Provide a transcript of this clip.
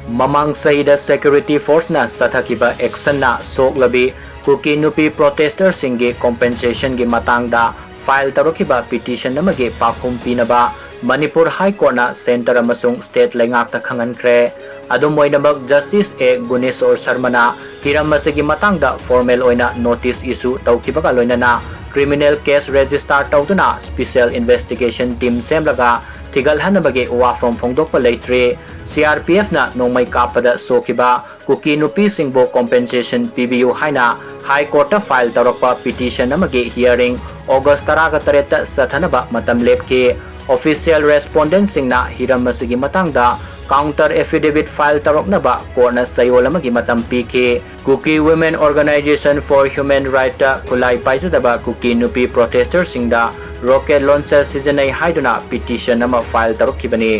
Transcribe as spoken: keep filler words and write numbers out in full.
ꯃꯃꯥꯡ ꯆꯍꯤꯗ security forceꯅ ꯆꯠꯊꯈꯤꯕ actionꯅ ꯁꯣꯛꯂꯕꯤ ꯀꯨꯀꯤ ꯅꯨꯄꯤ protesterꯁꯤꯡꯒꯤ compensationꯒꯤ ꯃꯇꯥꯡꯗ file ꯇꯧꯔꯛꯈꯤꯕ petition ꯑꯃꯒꯤ ꯄꯥꯎꯈꯨꯝ ꯄꯤꯅꯕ ꯃꯅꯤꯄꯨꯔ High Courtꯅ centre ꯑꯃꯁꯨꯡ state ꯂꯩꯉꯥꯛꯇ ꯈꯪꯍꯟꯈ꯭ꯔꯦ꯫ ꯑꯗꯨꯝ ꯑꯣꯏꯅꯃꯛ, Justice A ꯒꯨꯅꯦꯁꯣꯔ ꯁꯔꯃꯅ ꯍꯤꯔꯝ ꯑꯁꯤꯒꯤ ꯃꯇꯥꯡꯗ formal ꯑꯣꯏꯅ notice issue ꯇꯧꯈꯤꯕꯒ ꯂꯣꯏꯅꯅ criminal case register ꯇꯧꯗꯨꯅ special investigation team ꯁꯦꯝꯂꯒ ꯊꯤꯒꯠꯍꯟꯅꯕꯒꯤ ꯋꯥꯐꯝ ꯐꯣꯡꯗꯣꯛꯄ ꯂꯩꯇ꯭ꯔꯤ꯫ CRPFꯅ ꯅꯣꯡꯃꯩ ꯀꯥꯞꯄꯗ ꯁꯣꯛꯈꯤꯕ ꯀꯨꯀꯤ ꯅꯨꯄꯤꯁꯤꯡꯕꯨ compensation ꯄꯤꯕꯤꯌꯨ ꯍꯥꯏꯅ High Courtꯇ file ꯇꯧꯔꯛꯄ petition ꯑꯃꯒꯤ hearing August ꯇꯔꯥꯒ ꯇꯔꯦꯠꯇ ꯆꯠꯊꯅꯕ ꯃꯇꯝ ꯂꯦꯞꯈꯤ꯫ Official respondentꯁꯤꯡꯅ ꯍꯤꯔꯝ ꯑꯁꯤꯒꯤ ꯃꯇꯥꯡꯗ counter affidavit file ꯇꯧꯔꯛꯅꯕ courtꯅ ꯆꯌꯣꯜ ꯑꯃꯒꯤ ꯃꯇꯝ ꯄꯤꯈꯤ꯫ Kuki Women Organisation for Human Rightꯇ ꯈꯨꯠꯂꯥꯏ ꯄꯥꯏꯖꯗꯕ ꯀꯨꯀꯤ ꯅꯨꯄꯤ protesterꯁꯤꯡꯗ rocket launcher ꯁꯤꯖꯤꯟꯅꯩ ꯍꯥꯏꯗꯨꯅ petition ꯑꯃ file ꯇꯧꯔꯛꯈꯤꯕꯅꯤ꯫